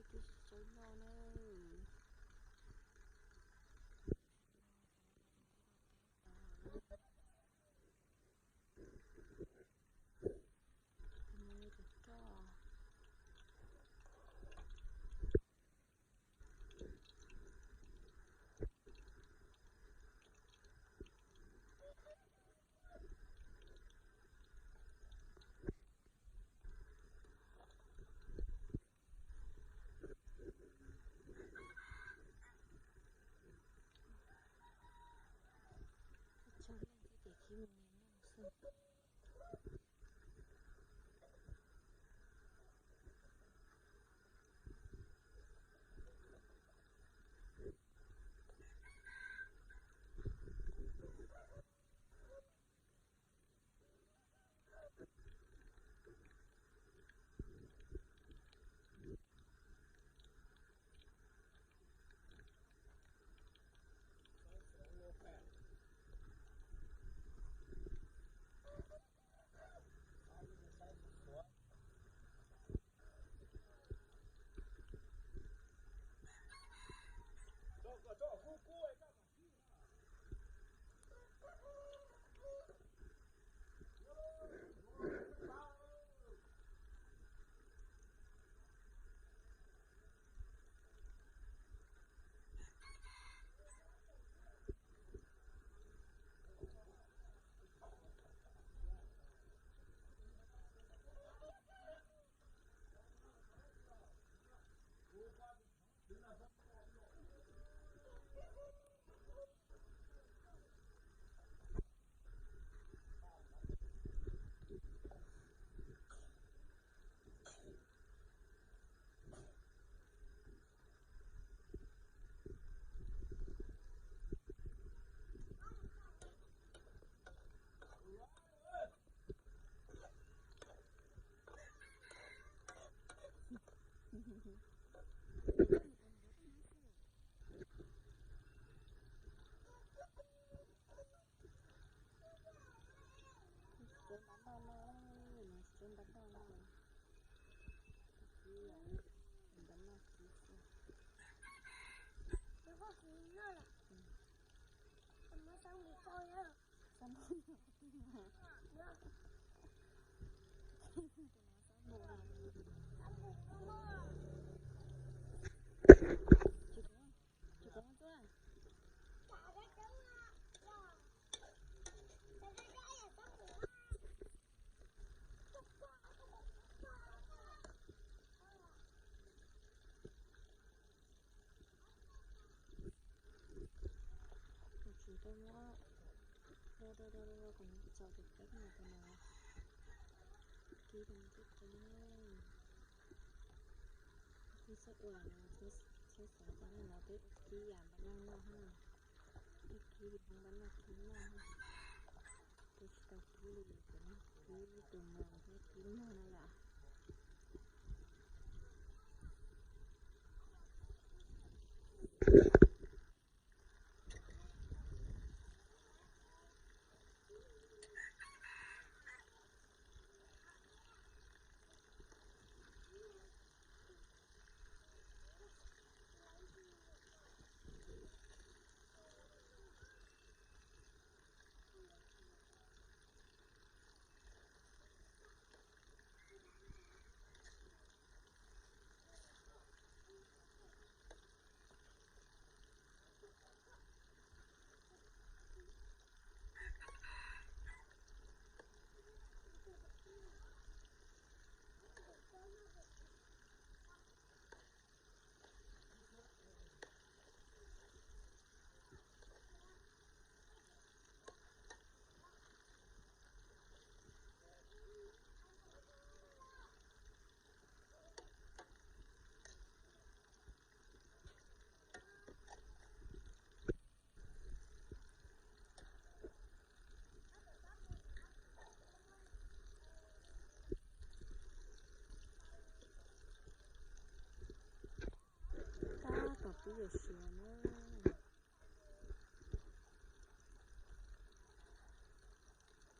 Twb tsis tau noj na. Tsis tau npaj noj no, tsis tau npaj noj no. Tsis npaj noj tsis xwb. Kuv tsis tau muab, da da da da, kuv txog tus peb no, tus no, kib tus no twb qeeb na. Peb txhob ua, txhob xav tau nej no, peb kib yam npaj noj no, peb kib li npaj noj kib noj, peb tsis tau kib li, kuv kib tus no thiab kib noj na yom. Tab tom pib yuav siav na.